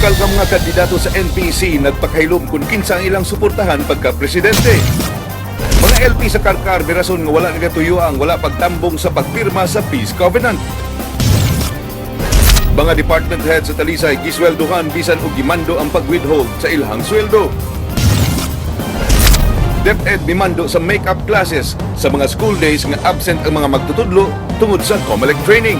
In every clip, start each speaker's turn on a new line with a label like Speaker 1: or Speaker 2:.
Speaker 1: Lokal nga mga kandidato sa NPC nagpakahilom kung kinsa ang ilang suportahan pagka-presidente. Mga LP sa Karkar mirason nga wala nila tuyo ang wala pagtambong sa pagpirma sa Peace Covenant. Mga department head sa Talisay gisweldohan bisan og gimando ang pag-withhold sa ilhang sweldo. DepEd mimando sa make-up classes sa mga school days nga absent ang mga magtutudlo tungod sa COMELEC training.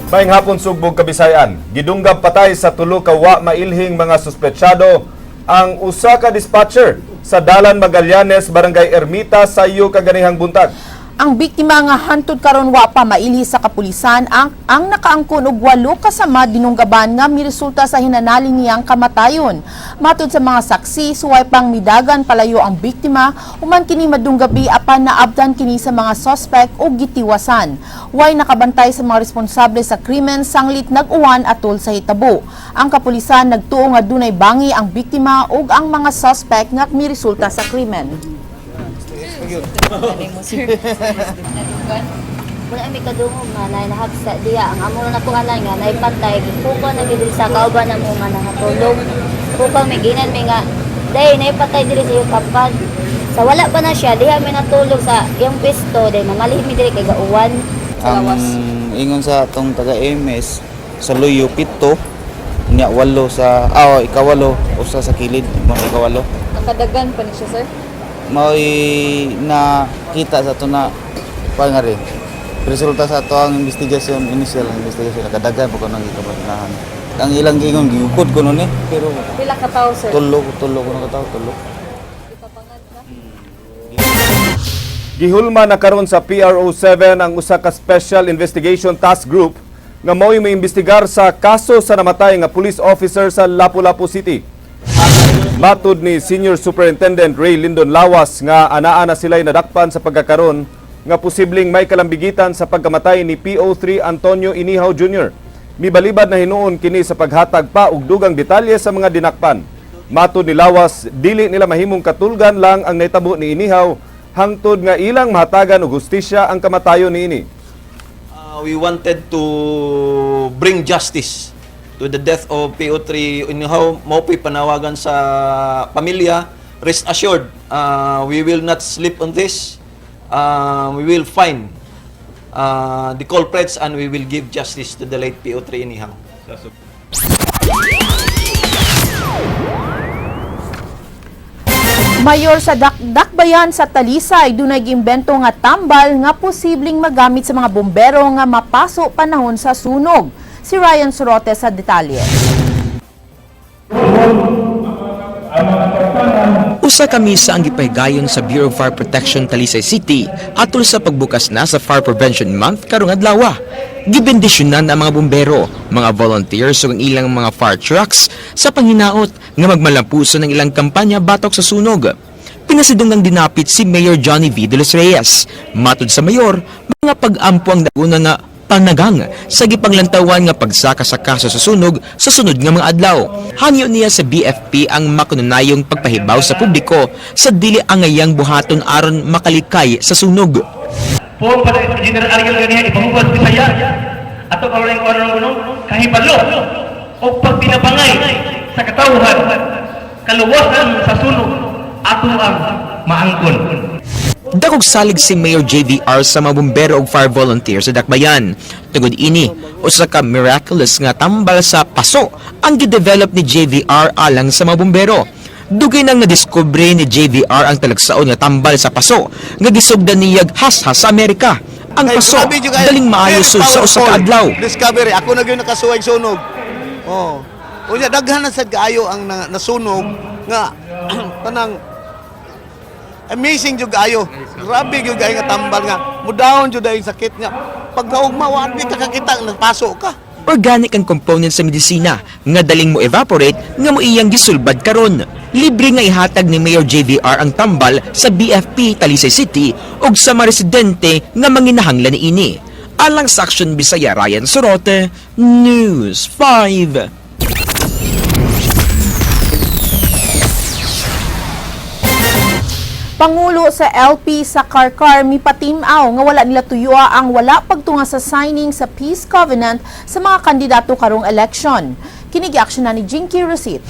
Speaker 2: Maayong hapon, Sugbong Kabisayan. Gidunggab patay sa tulo ka wa mailhing mga suspetsado ang usa ka dispatcher sa Dalan Magallanes, Barangay Ermita, sayo kaganihang buntag.
Speaker 3: Ang biktima nga hantod karon wa pa maili sa kapulisan ang nakaangkon og walo ka sama dinunggaban nga miresulta sa hinanali niyang kamatayon. Matud sa mga saksi, suway pang midagan palayo ang biktima human kini madunggabi apan naabdan kini sa mga suspect og gitiwasan. Way nakabantay sa mga responsable sa krimen sanglit nag-uwan atol sa hitabo. Ang kapulisan nagtuo nga dunay bangi ang biktima ug ang mga suspect nga miresulta sa krimen.
Speaker 4: Wala mi kadungog nga nay nahapsa diya ang amo na ko anay nga nay patay, gipukaw na gid sa kauban na mo nga nakatulog. Pukaw mi, ginan mi nga day nay patay diri sa iyong tapad. Sa wala pa na siya diha mi natulog sa iyong pisto, day mamalih mi diri kay gauwan.
Speaker 5: Ang ingon sa atong taga MS sa Luyo, pito, nya walo sa ikawalo, usa sa kilid mo ikawalo.
Speaker 6: Nakadagan pa ni siya, sir?
Speaker 5: Mao'y nakita sa ato na pangari resulta sa ato ang investigasyon, initial investigation, nakadagan pa ko nang gikabanahan. Ang ilang giingon gigukod ko nun eh, pero
Speaker 6: Pila ka tawo, sir?
Speaker 5: Tulo, tulo ko nakatawo, tulo.
Speaker 2: Gihulma na karon sa PRO7 ang usa ka Special Investigation Task Group nga mao'y moimbestigar sa kaso sa namatay nga police officer sa Lapu-Lapu City. Matud ni Senior Superintendent Ray Lindon Lawas nga anaa na sila'y nadakpan sa pagkakaron nga posibleng may kalambigitan sa pagkamatay ni PO3 Antonio Inihaw Jr. Mibalibad na hinuon kini sa paghatag pa og dugang detalye sa mga dinakpan. Matud ni Lawas, dili nila mahimong katulgan lang ang nahitabo ni Inihaw hangtod nga ilang mahatagan og hustisya ang kamatayon niini.
Speaker 7: We wanted to bring justice to the death of PO3 Inihaw. Mao po'y panawagan sa pamilya. Rest assured, we will not sleep on this. We will find the culprits and we will give justice to the late PO3 Inihaw.
Speaker 3: Mayor sa Dakbayan sa Talisay dunay giimbento nga tambal nga posibleng magamit sa mga bombero nga mapaso panahon sa sunog. Si Ryan Sorote sa detalye.
Speaker 8: Usa ka misa ang gipahigayon sa Bureau of Fire Protection Talisay City atol sa pagbukas na sa Fire Prevention Month karong adlaw. Gibendisyonan ang mga bumbero, mga volunteers ug ang ilang mga fire trucks sa panghinaot nga magmalampuson ang ilang kampanya batok sa sunog. Pinasidunggang dinapit si Mayor Johnny V. de los Reyes. Matud sa mayor, mga pag-ampo ang daguna nga panagang sa gipanglantawan nga pagsaka sa kaso sa sunog sa sunod nga mga adlaw. Hangyo niya sa BFP ang makununayong pagpahibaw sa publiko sa dili angayang buhaton aron makalikay sa sunog.
Speaker 9: Po para General Ariel ganiha ipamubas Bisaya. Ato karon ang oras ng kahibalo o pagbinabangay sa katawhan, kaluwasan sa sunog ato ang maangkon.
Speaker 8: Dakog salig si Mayor JVR sa mga bumbero ug fire volunteer sa Dakbayan. Tungod ini, usa ka miraculous nga tambal sa paso ang gidevelop ni JVR alang sa mga bumbero. Dugay nang nadiskubre ni JVR ang talagsaon nga tambal sa paso nga gisugdan niyag hashas sa Amerika. Ang
Speaker 10: Ay,
Speaker 8: paso
Speaker 10: grabe jud kayo.
Speaker 8: daling maayo
Speaker 10: Very
Speaker 8: sud sa usa ka
Speaker 10: powerful
Speaker 8: adlaw.
Speaker 10: discovery. Ako na gyud nakasuway sunog. Oh. Unya daghan na sad kaayo ang nasunog nga tanang amazing jud kaayo. Grabe jud kaayo nga tambal nga mudaon jud ang sakit nga. Pagkaugma wa di ka kakita napaso ka.
Speaker 8: Organic ang component sa medisina nga daling mo evaporate nga mo iyang gisulbad karon. Libre nga ihatag ni Mayor JVR ang tambal sa BFP Talisay City ug sa mga residente nga manginahanglan niini. Alang sa Action Bisaya, Ryan Sorote, News 5.
Speaker 3: Pangulo sa LP sa Carcar mipatimaw nga wala nila tuyua ang wala pagtunga sa signing sa Peace Covenant sa mga kandidato karong election. Kini gi-action na ni Jinky Rosit.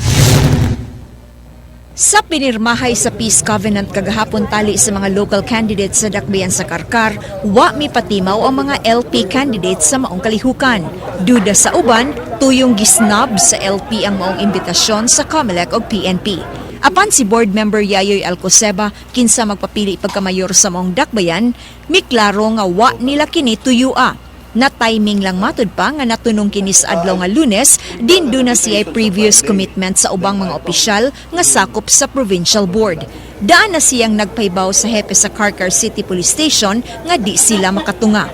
Speaker 11: Sa pinirmahay sa Peace Covenant kagahapon tali sa mga local candidates sa dakbayan sa Carcar, wa mipatimaw ang mga LP candidates sa maong kalihukan. Duda sa uban, tuyong gisnab sa LP ang maong imbitasyon sa COMELEC o PNP. Apan si board member Yayoy Alcoseba, kinsa magpapili pagkamayor sa maong dakbayan, miklaro nga wa nila kini tuyua. Na timing lang matud pa nga natunong kini sa adlaw nga Lunes, din duna siya previous commitment sa ubang mga opisyal nga sakop sa provincial board. Daan na siyang nagpaybaw sa hepe sa Carcar City Police Station nga di sila makatunga.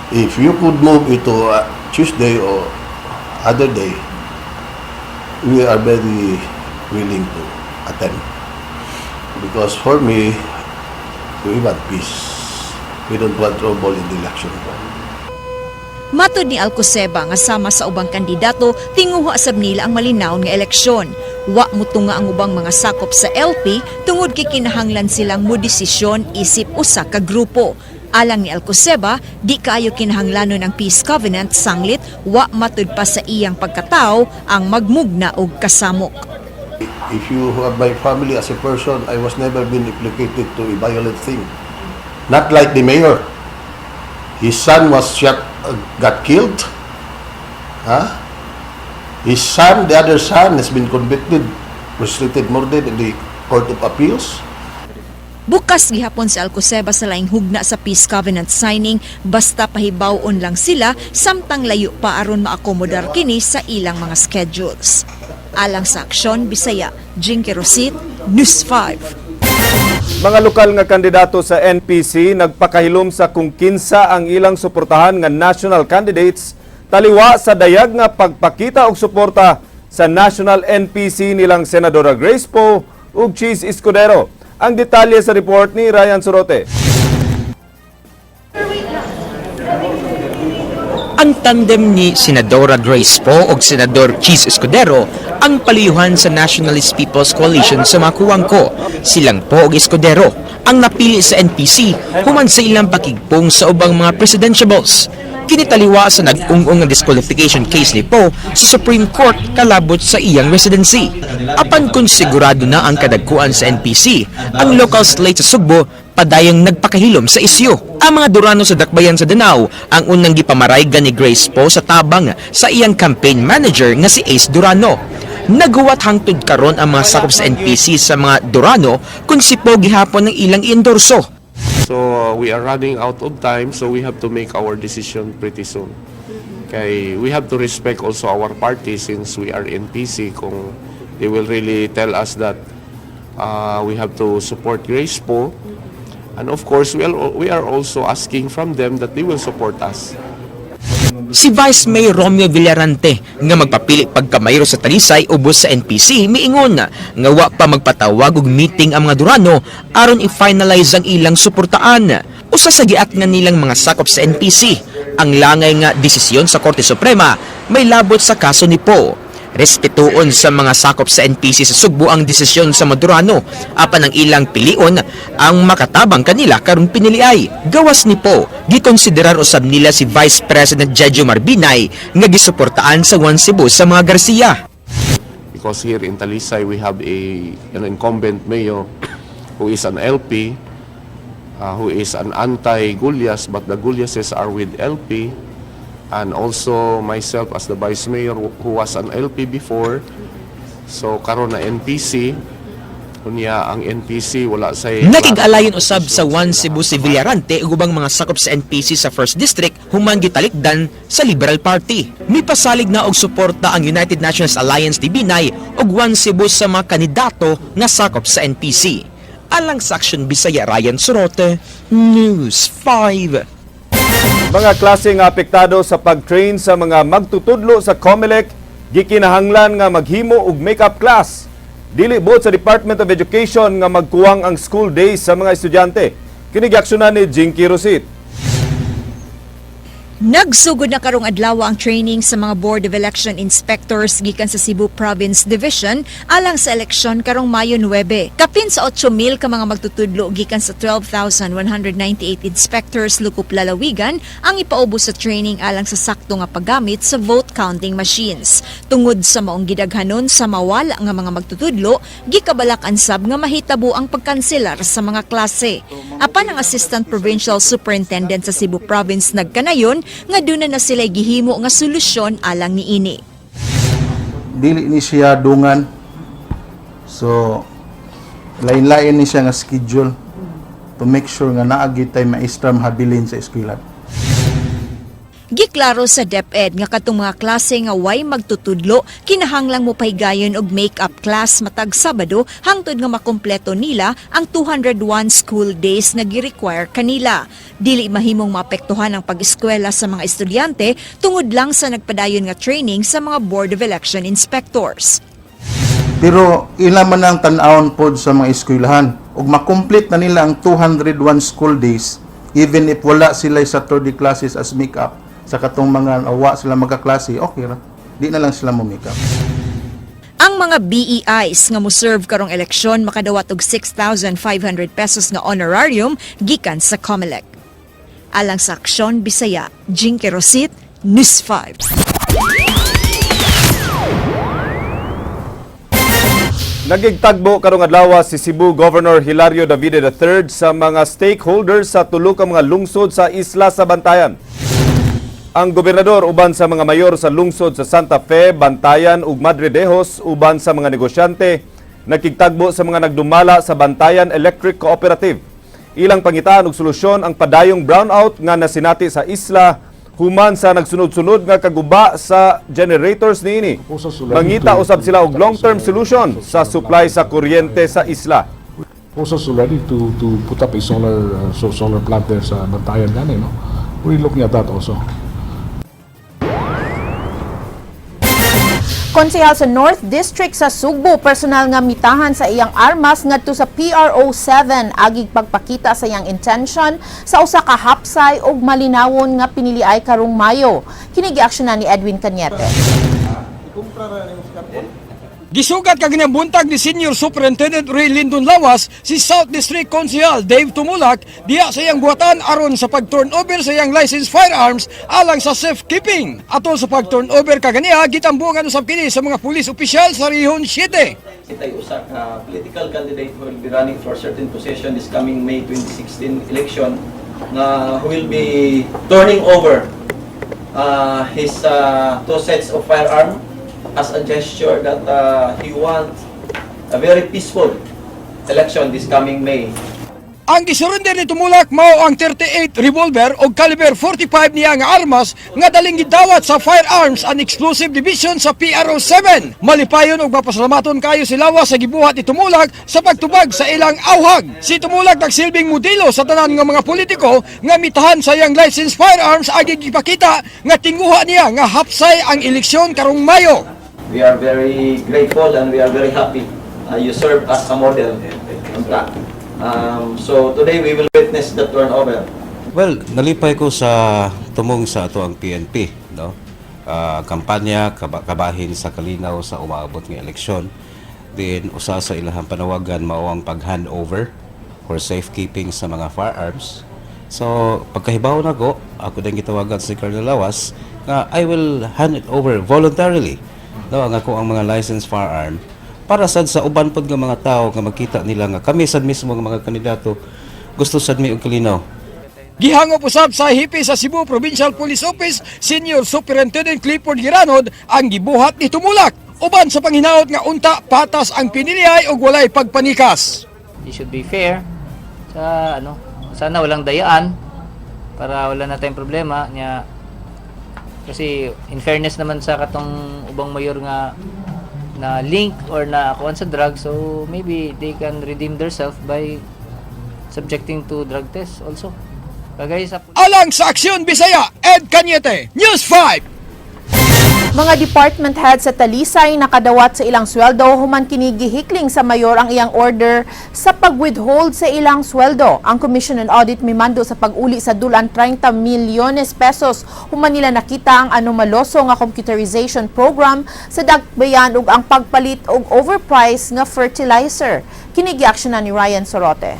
Speaker 12: If you could move it to Tuesday or other day, we are very willing to attend. Because for me, we want peace. We don't want trouble in the election.
Speaker 11: Matod ni Alcoseba nga sama sa ubang kandidato, tinguha sab nila ang malinawon nga eleksyon. Wa mutunga ang ubang mga sakop sa LP tungod kay kinahanglan silang modesisyon isip usa ka grupo. Alang ni Alcoseba, di kaayo kinahanglanon ang Peace Covenant sanglit wa matud pa sa iyang pagkatao ang magmugna og kasamok.
Speaker 12: If you have my family as a person, I was never been implicated to a violent thing. Not like the mayor. His son was shot, got killed. Huh? His son, the other son, has been convicted, restricted murder in the Court of Appeals.
Speaker 11: Bukas gihapon si Alcoseba sa laing hugna sa Peace Covenant signing, basta pahibaw-on lang sila samtang layo pa aron maakomodar kini sa ilang mga schedules. Alang sa Aksyon Bisaya, Jinky Rosit, News 5.
Speaker 2: Mga lokal nga kandidato sa NPC nagpakahilom sa kung kinsa ang ilang suportahan nga national candidates taliwa sa dayag nga pagpakita og suporta sa national NPC nilang Senadora Grace Poe ug Chiz Escudero. Ang detalye sa report ni Ryan Sorote.
Speaker 8: Ang tandem ni Senadora Grace Poe ug Senador Chiz Escudero ang paliyuhan sa Nationalist People's Coalition sa mga Cojuangco. Silang Poe ug Escudero ang napili sa NPC human sa ilang pakigpong sa ubang mga presidentiables. Kini taliwa sa nag-ung-ung nga disqualification case ni Poe sa Supreme Court kalabot sa iyang residency. Apan kung sigurado na ang kadagkuan sa NPC, ang local slate sa Sugbo padayong nagpakahilom sa isyu. Ang mga Durano sa Dakbayan sa Danao ang unang gipamaraygan ni Grace Poe sa tabang sa iyang campaign manager nga si Ace Durano. Naguwat hangtod karon ang mga sakop sa NPC sa mga Durano kung si Poe gihapon ng ilang iendorso.
Speaker 13: So we are running out of time, so we have to make our decision pretty soon. Kay we have to respect also our party since we are NPC, kung they will really tell us that we have to support Grace Poe. And of course, we are also asking from them that they will support us.
Speaker 8: Si Vice Mayor Romeo Villarante nga magpapili pagkamayro sa Talisay ubos sa NPC miingon nga wa pa magpatawag og meeting ang mga Durano aron i-finalize ang ilang suportaan. Usa sa giat nga nilang mga sakop sa NPC ang langay nga desisyon sa Korte Suprema may labot sa kaso ni Poe. Respetuon sa mga sakop sa NPC sa Sugbo ang desisyon sa mga Durano apan ang ilang pilion ang makatabang kanila karong piniliay. Gawas ni Poe, gikonsiderar usab nila si Vice President Jejomar Binay nga gisuportaan sa One Cebu sa mga Garcia.
Speaker 13: Because here in Talisay, we have an incumbent mayor who is an LP, who is an anti-Gullas, but the Gullases are with LP. And also myself as the vice mayor who was an LP before. So karon na NPC. Unya ang NPC wala say
Speaker 8: Nakig-alayon usab sa One Cebu si Villarante ug ubang mga sakop sa NPC sa 1st District human gitalikdan sa Liberal Party. Mipasalig na og suporta ang United Nationalist Alliance ni Binay ug One Cebu sa mga kandidato nga sakop sa NPC. Alang sa Action Bisaya, Ryan Sorote, News 5.
Speaker 2: Mga klase nga apektado sa pag-train sa mga magtutudlo sa COMELEC gikinahanglan nga maghimo og makeup class. Dili buot sa Department of Education nga magkuwang ang school days sa mga estudyante. Kini giaksyonan ni Jinky Rosit.
Speaker 11: Nagsugod na karong adlaw ang training sa mga Board of Election Inspectors gikan sa Cebu Province Division alang sa eleksyon karong Mayo 9. Kapin sa 8,000 ka mga magtutudlo gikan sa 12,198 inspectors lukop lalawigan ang ipaubos sa training alang sa sakto nga paggamit sa vote counting machines. Tungod sa maong gidaghanon sa mawala nga mga magtutudlo, gikabalak-an sab nga mahitabo ang pagkanselar sa mga klase. Apan ang Assistant Provincial Superintendent sa Cebu Province nagkanayon nga duna na sila gihimo nga solusyon alang niini.
Speaker 14: Dili ni siya dungan. So lain-lain ni siya nga schedule to make sure nga naa gyud tay maestra mahabilin sa eskwela.
Speaker 11: Giklaro sa DepEd nga katong mga klase nga way magtutudlo kinahanglang mopahigayon og make-up class matag Sabado hangtod nga makumpleto nila ang 201 school days nga gi-require kanila. Dili mahimong maapektuhan ang pag-eskwela sa mga estudyante tungod lang sa nagpadayon nga training sa mga Board of Election Inspectors.
Speaker 14: Pero ila man ang tan-awon pod sa mga eskwelahan ug makomplete na nila ang 201 school days, even if wala sila Saturday classes as make-up sa katong mga awa sila magkaklase, okay ra. Di na lang sila mo make up.
Speaker 11: Ang mga BEIs nga mo-serve karong eleksyon makadawat og 6,500 pesos nga honorarium gikan sa COMELEC. Alang sa Aksyon Bisaya, Jinky Rosit, News 5.
Speaker 2: Nagigtagbo karong adlaw si Cebu Governor Hilario Davide III sa mga stakeholders sa tulo ka mga lungsod sa isla sa Bantayan. Ang gobernador uban sa mga mayor sa lungsod sa Santa Fe, Bantayan ug Madridejos uban sa mga negosyante nagkigtagbo sa mga nagdumala sa Bantayan Electric Cooperative. Ilang pangitaan og solusyon ang padayong brownout nga nasinati sa isla human sa nagsunod-sunod nga kaguba sa generators niini. Mangita usab sila og long-term solution sa supply sa kuryente sa isla.
Speaker 15: Proposals already to put up a solar plant there sa Bantayan gani, no? We're looking at that also.
Speaker 3: Konsehal sa North District sa Sugbo, personal nga mitahan sa iyang armas ngadto sa PRO 7 agig pagpakita sa iyang intention sa usa ka hapsay og malinawon nga piniliay karong Mayo. Kini giaksyonan ni Edwin Cañete.
Speaker 16: Gisugat kaganang buntag ni Senior Superintendent Ray Lindon Lawas si South District Konsehal Dave Tumulak diha sa iyang buhatan aron sa pag-turnover sa iyang licensed firearms alang sa safekeeping. Atol sa pag-turnover kaganiha, gitambungan usab kini sa mga pulis opisyal sa Rehon 7.
Speaker 7: Kitay usa ka political candidate who will be running for certain position this coming May 2016 election na who will be turning over his two sets of firearm as a gesture that he wants a very peaceful election this coming May.
Speaker 16: Ang gisurrender ni Tumulak mao ang 38 revolver og caliber 45 niya nga armas nga daling gidawat sa Firearms and Explosive Division sa PRO 7. Malipayon og mapasalamaton kayo si Lawas sa gibuhat ni Tumulak sa pagtubag sa ilang awhag. Si Tumulak nagsilbing modelo sa tanan nga mga politiko nga mitahan sa iyang licensed firearms agi gipakita nga tinguha niya nga hapsay ang eleksyon karong Mayo.
Speaker 7: We are very grateful and we are very happy. You serve as a model. Unta. So today we will witness the turnover.
Speaker 17: Well, nalipay ko sa tumong sa atoang PNP, no? Kampanya kabahin sa kalinaw sa umaabot nga eleksyon. Then usa sa ilahang panawagan mao ang pag-handover for safekeeping sa mga firearms. So pagkahibaw nako, ako din gitawagan si Colonel Lawas nga I will hand it over voluntarily. No, ang ako ang mga licensed firearm para sad sa uban pod nga mga tao nga makita nila nga kami sad mismo nga mga kandidato gusto sad mi og kalinaw.
Speaker 16: Gihangop usab sa hepe sa Cebu Provincial Police Office, Senior Superintendent Clifford Giranod, ang gibuhat ni Tumulak. Uban sa panghinaot nga unta patas ang piniliay og walay pagpanikas.
Speaker 18: It should be fair. Sa ano, sana walang dayaan para wala na tayong problema niya, kasi in fairness naman sa katong ubang mayor nga na link or na kuan sa drug, so maybe they can redeem themselves by subjecting to drug test also, kagaya sa
Speaker 16: Alang sa Aksyon Bisaya, Ed Cañete, News 5.
Speaker 3: Mga department head sa Talisay nakadawat sa ilang sweldo human kini gihikling sa mayor ang iyang order sa pag-withhold sa ilang sweldo. Ang Commission on Audit mimando sa pag-uli sa dulan 30 milyones pesos human nila nakita ang anomaloso nga computerization program sa Dakbayan ug ang pagpalit og overpriced nga fertilizer. Kini giaksyonan ni Ryan Sorote.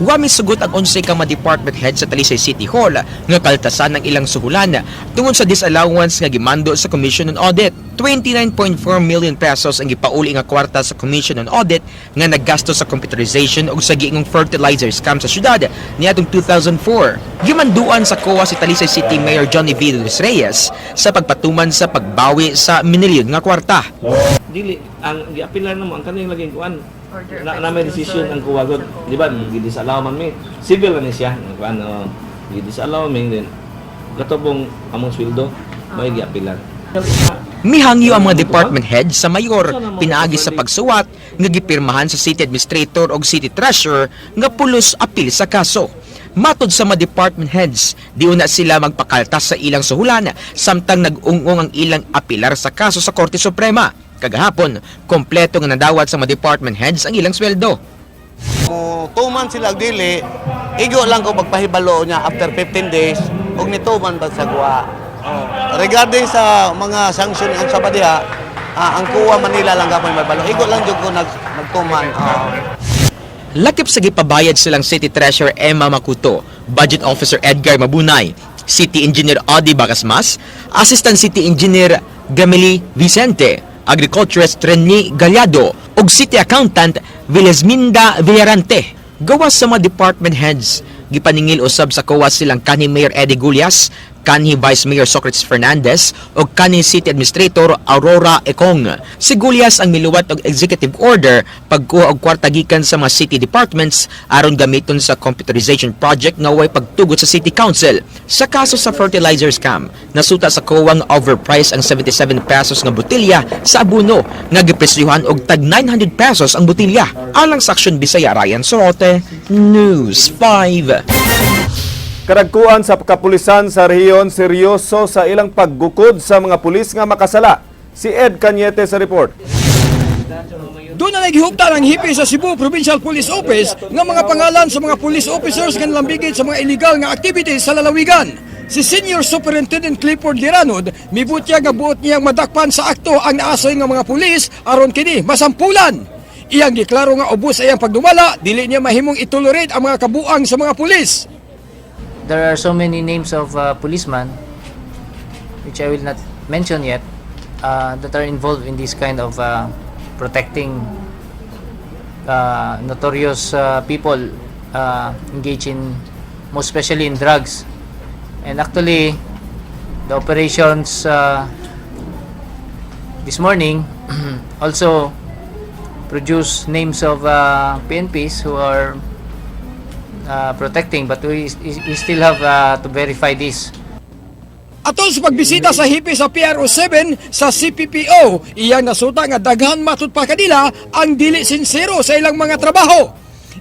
Speaker 8: Wa misugot ang 11 ka mga department head sa Talisay City Hall nga kaltasan ng ilang suhulan tungod sa disallowance nga gimando sa Commission on Audit. 29.4 million pesos ang gipauli nga kwarta sa Commission on Audit nga naggasto sa computerization ug sa giingong fertilizer scam sa syudad niadtong 2004. Gimanduan sa COA si Talisay City Mayor Johnny V. de los Reyes sa pagpatuman sa pagbawi sa minilyon nga kwarta.
Speaker 19: Dili ang giapilan namo ang kaning laging kuan na, na may decision ang COA gud, di ba? Gidisallow man mi, civil na ni siya ang kuan, oh, gidisallow mi din katobong among sweldo may giapilan.
Speaker 8: Mihangyo ang mga department head sa mayor pinaagi sa pagsuwat nga gipirmahan sa city administrator og city treasurer nga pulos apil sa kaso. Matod sa mga department heads, di una sila magpakaltas sa ilang suhulan samtang nag-ungong ang ilang apilar sa kaso sa Korte Suprema. Kagahapon, kompleto nga nadawat sa mga department heads ang ilang sweldo.
Speaker 10: Mo tuman sila og dili, igo lang ko pagpahibalo niya after 15 days og nituman ba sa guwa. Oh. Regarding sa mga sanction ang sa diha, ang COA Manila lang gapon mabalo. Igo lang jud ko nagtuman. Oh.
Speaker 8: Lakip sa gipabayad silang City Treasurer Emma Makuto, Budget Officer Edgar Mabunay, City Engineer Odi Bagasmas, Assistant City Engineer Gamili Vicente, Agriculturist Rene Gallardo, ug City Accountant Villasminda Villarante. Gawas sa mga department heads, gipaningil usab sa COA silang kanhi Mayor Eddie Gullas, kanhi Vice Mayor Socrates Fernandez ug kanhi City Administrator Aurora Econg. Si Gullas ang miluwat og executive order pagkuha og kwarta gikan sa mga city departments aron gamiton sa computerization project nga way pagtugot sa City Council. Sa kaso sa fertilizer scam, nasuta sa COA nga overpriced ang 77 pesos nga botelya sa abono nga gipresyuhan og tag 900 pesos ang botelya. Alang sa Aksyon Bisaya, Ryan Sorote, News 5.
Speaker 2: Karagkuan sa kapulisan sa rehiyon seryoso sa ilang paggukod sa mga pulis nga makasala. Si Ed Cañete sa report.
Speaker 16: Doon na nagihuptan ang hepe sa Cebu Provincial Police Office nga mga pangalan sa mga police officers nga nalambigit sa mga illegal nga activities sa lalawigan. Si Senior Superintendent Clifford Liranod mibutyag nga buot niyang madakpan sa akto ang naasoy nga mga pulis aron kini masampulan. Iyang giklaro nga ubos sa iyang pagdumala, dili niya mahimong itolerate ang mga kabuang sa mga pulis.
Speaker 18: There are so many names of policemen, which I will not mention yet, that are involved in this kind of protecting notorious people engaged in, most especially in drugs. And actually, the operations this morning also produce names of PNPs who are protecting, but we still have to verify this.
Speaker 16: Atol sa pagbisita sa hepe sa PRO7 sa CPPO, iyang nasuta nga daghan matud pa kanila ang dili sinsero sa ilang mga trabaho.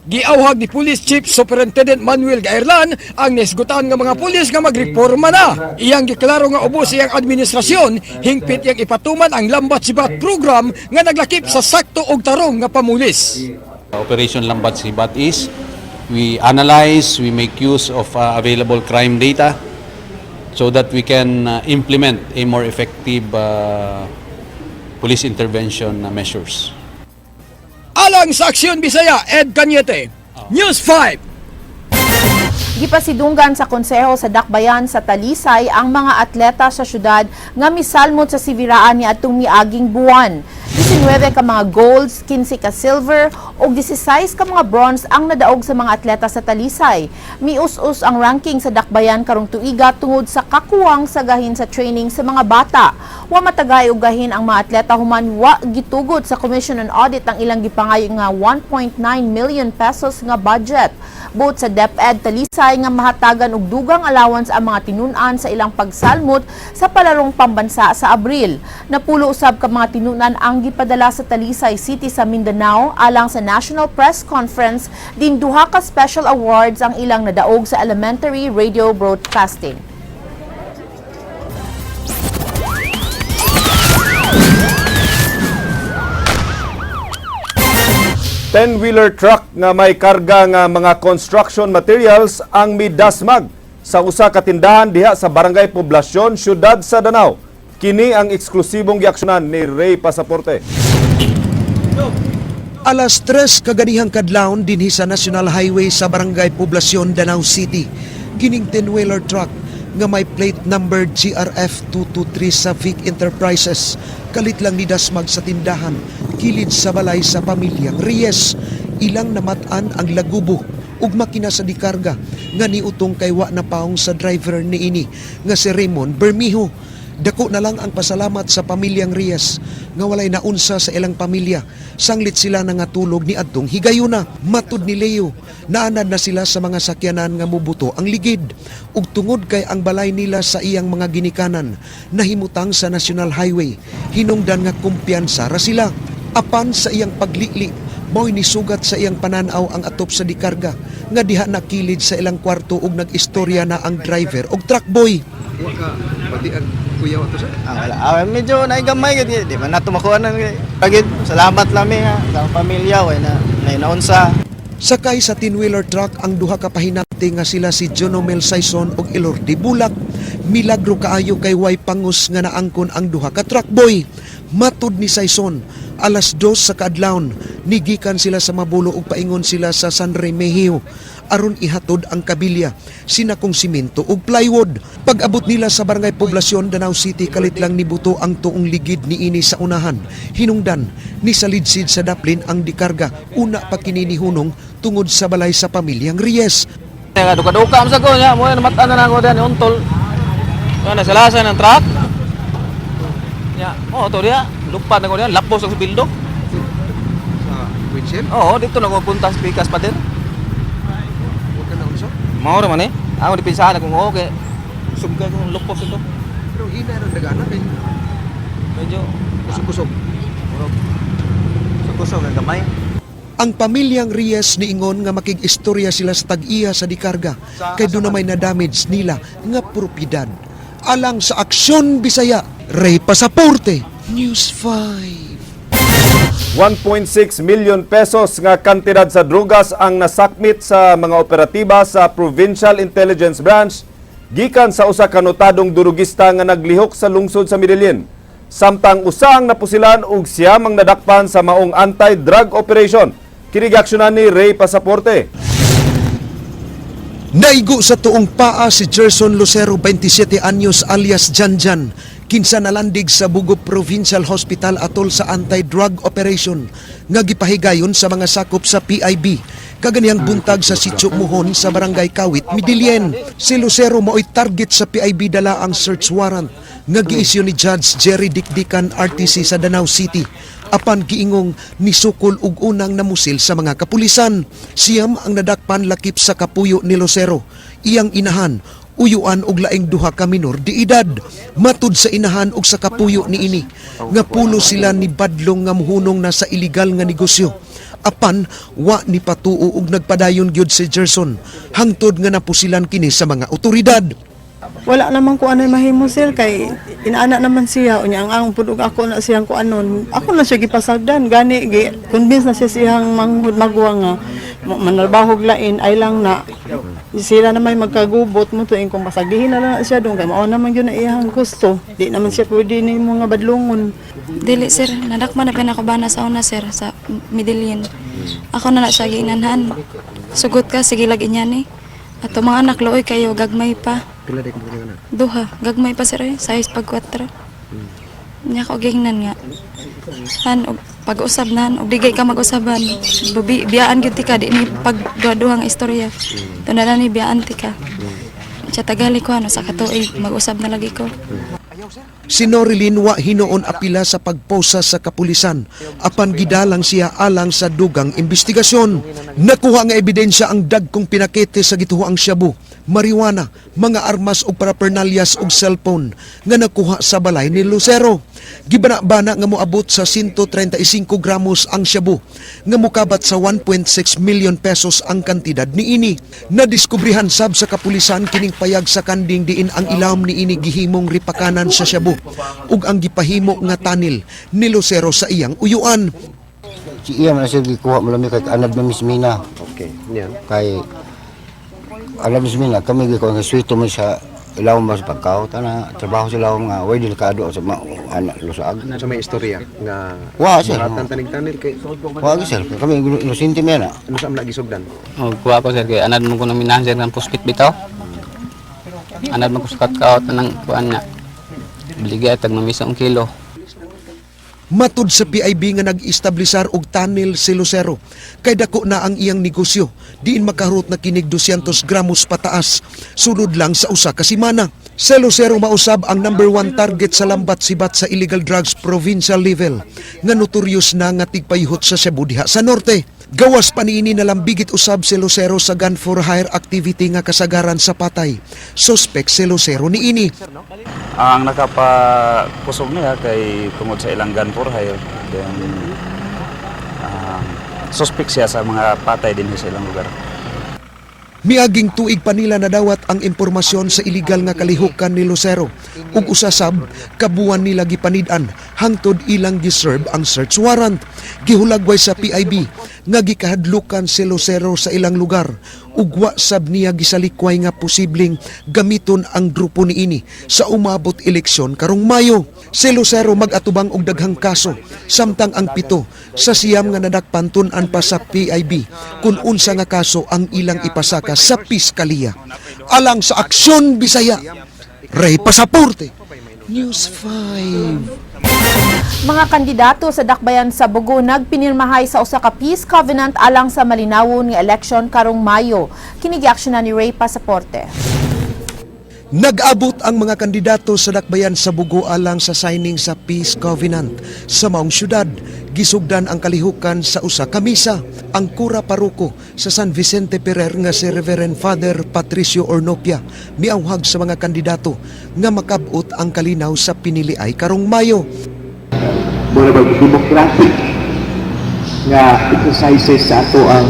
Speaker 16: Giawhag ni Police Chief Superintendent Manuel Gaerlan ang nisgutan nga mga pulis nga magreforma na. Iyang giklaro nga ubos iyang administrasyon, hingpit iyang ipatuman ang Lambat Sibat program nga naglakip sa sakto og tarong nga pamulis.
Speaker 17: Operation Lambat Sibat is we analyze, we make use of available crime data so that we can implement a more effective police intervention measures.
Speaker 16: Alang sa Aksyon Bisaya, Ed Cañete, News 5.
Speaker 3: Gipasidunggan sa konseho sa Dakbayan sa Talisay ang mga atleta sa syudad nga misalmot sa siviraan ni atong miaging buwan. 19 ka mga golds, 15 ka silver ug 16 ka mga bronze ang nadaog sa mga atleta sa Talisay. Mius-us ang ranking sa Dakbayan karong tuiga tungod sa kakuwang sa gahin sa training sa mga bata. Wa matagay og gahin ang mga atleta human wa gitugot sa Commission on Audit ang ilang gipangayo nga 1.9 million pesos nga budget. Buot sa DepEd Talisay nga mahatagan og dugang allowance ang mga tinun-an sa ilang pagsalmot sa palarong pambansa sa Abril. Napulo usab ka mga tinun-an ang gipadala sa Talisay City sa Mindanao alang sa National Press Conference, din duha ka special awards ang ilang nadaog sa elementary radio broadcasting.
Speaker 2: 10-wheeler truck nga may karga nga mga construction materials ang midasmag sa usa ka tindahan diha sa Barangay Poblacion, Syudad sa Danao. Kini ang eksklusibong giaksyonan ni Ray Pasaporte.
Speaker 20: Alas 3 kaganihang kadlawon dinhi sa National Highway sa Barangay Poblacion, Danao City. Kining 10-wheeler truck nga may plate number GRF 223 sa Vic Enterprises. Kalit lang ni dasmag sa tindahan, kilid sa balay sa pamilyang Reyes. Ilang namatan ang lagubo ug makina sa dikarga nga niutong kay wa na paong sa driver niini nga si Raymond Bermijo. Dako na lang ang pasalamat sa pamilyang Reyes nga walay naunsa sa ilang pamilya. Sanglit sila nangatulog ni adtong higayuna. Matud ni Leo, naanad na sila sa mga sakyanan nga mubuto ang ligid. Ug tungod kay ang balay nila sa iyang mga ginikanan nahimutang sa National Highway, hinungdan nga kumpiyansa ra sila. Apan sa iyang paglili, mao'y nisugat sa iyang pananaw ang atop sa dikarga nga diha nakilid sa ilang kwarto ug nag-istorya na ang driver og truck boy.
Speaker 21: Wa ka batian kuyaw ato, sir?
Speaker 22: Ah, wala. Ah, medyo naigamay gid, di man nato makuha na pagid. Salamat lami ha sa pamilya way na naunsa.
Speaker 20: Sakay sa 10-wheeler truck ang duha ka pahinate nga sila si Jonomel Saison ug Elordi Bulak. Milagro kaayo kay way pangus nga naangkon ang duha ka truck boy. Matud ni Saison, 2:00 sa kaadlawon, nigikan sila sa Mabulo ug paingon sila sa San Remigio aron ihatod ang kabilya sinakong simento ug plywood. Pag-abot nila sa Barangay Poblacion, Danao City, kalit lang nibuto ang tuong ligid niini sa unahan. Hinungdan ni salidsid sa daplin ang dikarga, una pa kini nihunong tungod sa balay sa pamilyang Reyes.
Speaker 19: Duka-duka am sa ko nya, mo namatan na ako diyan untol. Ano nasalasan ng truck. Nya, oh to diya, lupad na ko diyan, lapos ang bildo.
Speaker 21: Sa windshield?
Speaker 19: Oo, dito na ko punta sa pikas pa din.
Speaker 21: Wa ka naunsa?
Speaker 19: Mao ra man eh. Ako dipinsahan akong okay. Sugay kong lupos ito.
Speaker 21: Pero hina ng dagana kay
Speaker 19: medyo
Speaker 21: kusog-kusog.
Speaker 19: Kusog-kusog ang gamay.
Speaker 20: Ang pamilyang Reyes niingon nga makig-istorya sila sa tag-iya sa dikarga kay doon na may na-damage nila nga propiedad. Alang sa Aksyon Bisaya, Ray Pasaporte, News 5.
Speaker 2: 1.6 million pesos nga kantidad sa drugas ang nasakmit sa mga operatiba sa Provincial Intelligence Branch gikan sa usa ka notadong durugista nga naglihok sa lungsod sa Medellin. Samtang usa ang napusilan ug 9 ang nadakpan sa maong anti-drug operation. Kini giaksyonan ni Ray Pasaporte.
Speaker 20: Naigo sa tuong paa si Gerson Lucero, 27 anyos, alias Janjan, kinsa nalandig sa Bugo Provincial Hospital atol sa anti-drug operation nga gipahigayon sa mga sakop sa PIB kaganihang buntag sa Sitio Muhon sa Barangay Kawit, Medellin. Si Lucero mao'y target sa PIB dala ang search warrant nga giisyu ni Judge Jerry Dikdikan RTC sa Danao City apan giingong nisukol og unang namusil sa mga kapulisan. 9 ang nadakpan lakip sa kapuyo ni Lucero, iyang inahan, uyuan og laing duha ka minor di edad. Matud sa inahan og sa kapuyo niini nga pulo sila ni badlong nga muhunong na sa iligal nga negosyo. Apan wa ni patuo og nagpadayon gyud si Gerson hangtod nga napusilan kini sa mga otoridad.
Speaker 23: Wala naman ko anay mahimo, sir, kay inaana naman siya unya ang pud og ako na siyang kuanon, ako na siya gipasagdan gani gi convince na siya siyang manghud magwa nga manalbahog lain ay lang na sila na may magkagubot mo tuing kung pasagihin na lang na siya dong kay mao naman gyud na iyang gusto, di naman siya pwede ni mga badlongon.
Speaker 24: Dili, sir, nadakman na pinako bana sa una, sir, sa Medellin. Ako na na siya giinanhan. Sugot ka, sige lag inyan eh. Ato mga anak looy kayo, gagmay pa.
Speaker 21: Pila day ka anak?
Speaker 24: Duha, gagmay pa sir eh, size pag 4. Nya ko gingnan nga. Han, og pag-usab nan, og digay ka mag-usaban. Biyaan gyud ti ka, di ni pag duha-duha nga istorya. Tunala ni biyaan ti ka. Siya tagali ko ano sa katuig, mag-usab na lagi ko.
Speaker 20: Si Norilyn wa hinuon apila sa pagposa sa kapulisan apan gidalang siya alang sa dugang investigasyon. Nakuha nga ebidensya ang dagkong pinakete sa gituhoang shabu, marijuana, mga armas ug parapernalyas ug cellphone nga nakuha sa balay ni Lucero. Gibana-bana nga moabot sa 135 gramos ang shabu nga mokabat sa 1.6 million pesos ang kantidad niini. Nadiskubrihan sab sa kapulisan kining payag sa kanding diin ang ilawom niini gihimong ripakanan sa shabu ug ang gipahimo nga tanil ni Lucero sa iyang uyuan.
Speaker 1: Si iya man siya gikuha mo lami kay anad na mismina.
Speaker 21: Okay. Yeah.
Speaker 1: Kay alam mismina kami gikuha nga swito mo sa ilawom ba sa pagkaw tana trabaho sa ilawom nga way dili kaado sa ma anak lusaag.
Speaker 21: So may istorya nga
Speaker 1: Wa, sir.
Speaker 21: Maratan tanig-tanil kay
Speaker 1: Wa gyud, sir, kami inosente mi ana.
Speaker 21: Ano sa amla gisugdan?
Speaker 4: Oh, kuha ko sir kay anad mo ko nang minahan sir ng puspit bitaw. Anad mo ko sukat kaot nang kuan na. Biligay tag mamisa ang kilo.
Speaker 20: Matud sa PIB nga nag-establisar og tunnel si Lucero kay dako na ang iyang negosyo, diin makarot na kinig 200 gramos pataas sulod lang sa usa ka semana. Si Lucero mausab ang number one target sa lambat sibat sa illegal drugs provincial level nga notorious na nga tigpayhot sa Cebu diha sa norte. Gawas pa niini, nalambigit usab si Lucero sa gun for hire activity nga kasagaran sa patay. Suspect si Lucero niini.
Speaker 5: Ang nakapakusog niya kay tungod sa ilang gun for hire, then suspect siya sa mga patay din sa ilang lugar.
Speaker 20: Miaging tuig pa nila nadawat ang impormasyon sa iligal nga kalihukan ni Lucero ug usa sab kabuan nila gipanid-an hangtod ilang giserve ang search warrant. Gihulagway sa PIB nga gikahadlukan si Lucero sa ilang lugar ug wa sab niya gisalikway nga posibleng gamiton ang grupo niini sa umabot eleksyon karong Mayo. Si Lucero mag-atubang og daghang kaso samtang ang 7 sa 9 nga nadakpan tun-an pa sa PIB kung unsa nga kaso ang ilang ipasaka sa piskaliya. Alang sa Aksyon Bisaya, Ray Pasaporte, News 5.
Speaker 3: Mga kandidato sa Dakbayan sa Bogo nagpinirmahay sa usa ka peace covenant alang sa malinawon nga eleksyon karong Mayo. Kini giaksyonan ni Ray Pasaporte.
Speaker 20: Nag-abot ang mga kandidato sa Dakbayan sa Bogo alang sa signing sa Peace Covenant sa maong syudad. Gisugdan ang kalihukan sa usa ka misa. Ang kura paroko sa San Vicente Ferrer nga si Reverend Father Patricio Ornopia miawhag sa mga kandidato nga makabot ang kalinaw sa piniliay karong Mayo.
Speaker 6: Mura ba democratic nga exercises sa ato ang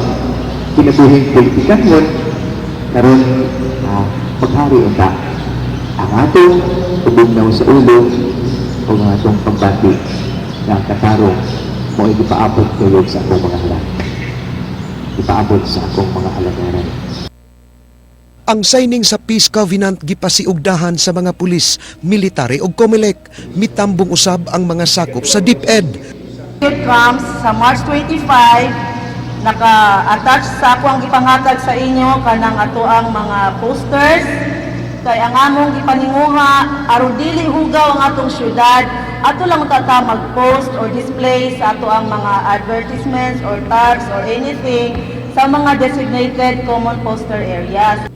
Speaker 6: kinabuhing politikanhon karon, maghari unta ang atong pagugnaw sa ulo o ang atong pagbati na ang katarong mo ay gipaabot kayo sa akong mga halad, gipaabot sa akong mga halagaran.
Speaker 20: Ang signing sa Peace Covenant gipasiugdahan sa mga pulis, military ug COMELEC. Mitambong usab ang mga sakop sa DepEd.
Speaker 25: It comes sa March 25, naka-attach sa ako ang gipanghatag sa inyo kanang ato ang mga posters kay ang among gipaninguha aron dili hugaw ang atong syudad, ato lang ta mag-post or display sa ato ang mga advertisements or tags or anything sa mga designated common poster areas.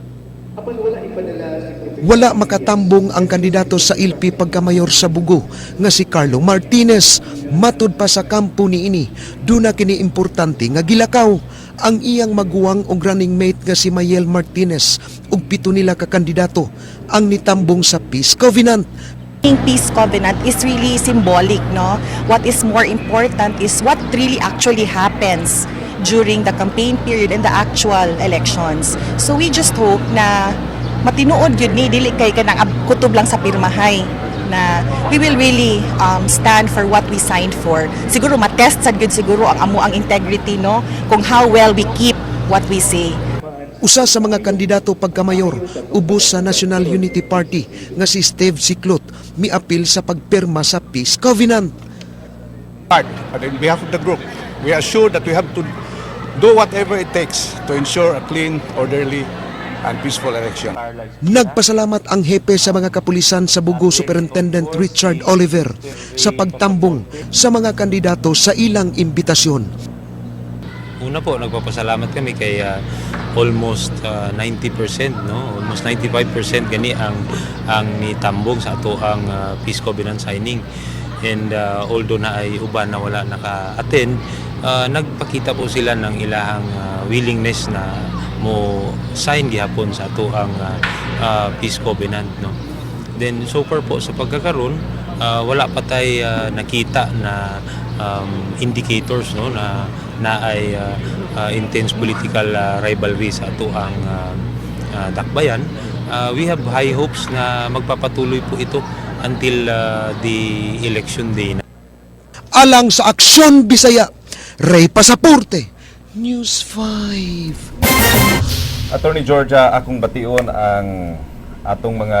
Speaker 20: Wala makatambong ang kandidato sa LP pagkamayor sa Bogo nga si Carlo Martinez. Matud pa sa kampo niini, duna kini importante nga gilakaw. Ang iyang maguwang og running mate nga si Mayel Martinez ug 7 nila ka kandidato ang nitambong sa Peace Covenant.
Speaker 26: Peace Covenant is really symbolic, no? What is more important is what really actually happens during the campaign period and the actual elections. So we just hope na matinuod yun ni dili kay kanang kutob lang sa pirmahay na we will really stand for what we signed for. Siguro matest sad gyud siguro ang amo ang integrity, no, kung how well we keep what we say.
Speaker 20: Usa sa mga kandidato pagkamayor ubos sa National Unity Party nga si Steve Siklot miapil sa pagpirma sa Peace Covenant.
Speaker 27: Part, but in behalf of the group, we are sure that we have to do whatever it takes to ensure a clean, orderly, and peaceful election.
Speaker 20: Nagpasalamat ang hepe sa mga kapulisan sa Bogo, Superintendent Richard Oliver, sa pagtambong sa mga kandidato sa ilang imbitasyon.
Speaker 28: Una po, nagpapasalamat kami kay almost 90%, no? Almost 95% gani ang nitambong sa ato ang Peace Covenant signing. And although na ay uban na wala naka-attend, nagpakita po sila ng ilahang willingness na mo sign gihapon sa ato ang Peace Covenant, no? Then so far po sa pagkakaroon, wala pa tay nakita na indicators, no, na na ay intense political rivalry sa ato ang dakbayan. We have high hopes na magpapatuloy po ito until the election day.
Speaker 20: Alang sa Aksyon Bisaya, Ray Pasaporte, News 5.
Speaker 2: Attorney Georgia, akong bation ang atong mga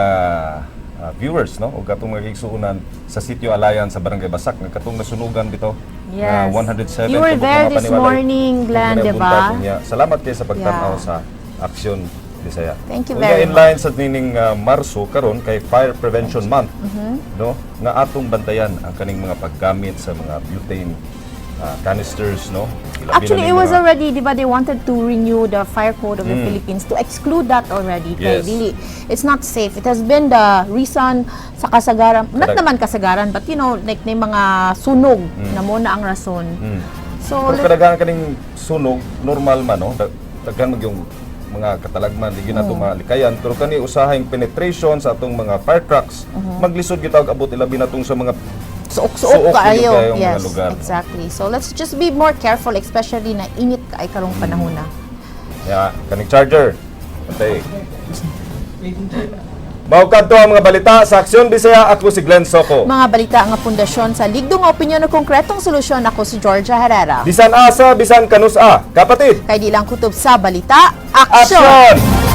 Speaker 2: viewers, no, ug atong mga igsuonan sa Sitio Alayan sa Barangay Basak nga katong nasunugan bitaw nga 107
Speaker 7: You were
Speaker 2: ka buok
Speaker 7: there
Speaker 2: mga
Speaker 7: this
Speaker 2: panimalay.
Speaker 7: morning, Glenn,
Speaker 2: Ug
Speaker 7: di ba?
Speaker 2: buntag niya. Salamat kay sa pagtan-aw sa Aksyon Bisaya.
Speaker 3: Thank you
Speaker 2: Unya,
Speaker 3: very
Speaker 2: in line sa nining Marso karon kay Fire Prevention Month, no, nga atong bantayan ang kaning mga paggamit sa mga butane canisters, no. Ilabi na
Speaker 7: Actually,
Speaker 2: ning
Speaker 7: it was already, di ba, they wanted to renew the fire code of the Philippines to exclude that already. Kay dili, it's not safe. It has been the reason sa kasagaran, not naman kasagaran, but like na mga sunog na mo na ang rason. So,
Speaker 2: Pero kadaghan kaning sunog normal man, no. Daghan mag yung mga katalagman di gyud nato malikayan, pero kani usahing penetration sa atong mga fire trucks, maglisod gyud tawag abot, ilabi na tong sa mga
Speaker 3: suok-suok
Speaker 2: suok gyud
Speaker 3: kaayo.
Speaker 2: kayong mga
Speaker 3: Yes,
Speaker 2: lugar, no?
Speaker 3: exactly. So, let's just be more careful, especially na init kay karong panahon na.
Speaker 2: Ya, kaning charger. Antay. Mao kadto ang mga balita sa Aksyon Bisaya. Ako si Glenn Soco.
Speaker 3: Mga balita nga pundasyon sa ligdong opinyon o konkretong solusyon. Ako si Georgia Herrera.
Speaker 2: Bisan asa, bisan kanus-a. Kapatid.
Speaker 3: Kay di lang kutob sa balita, aksyon!
Speaker 2: Aksyon!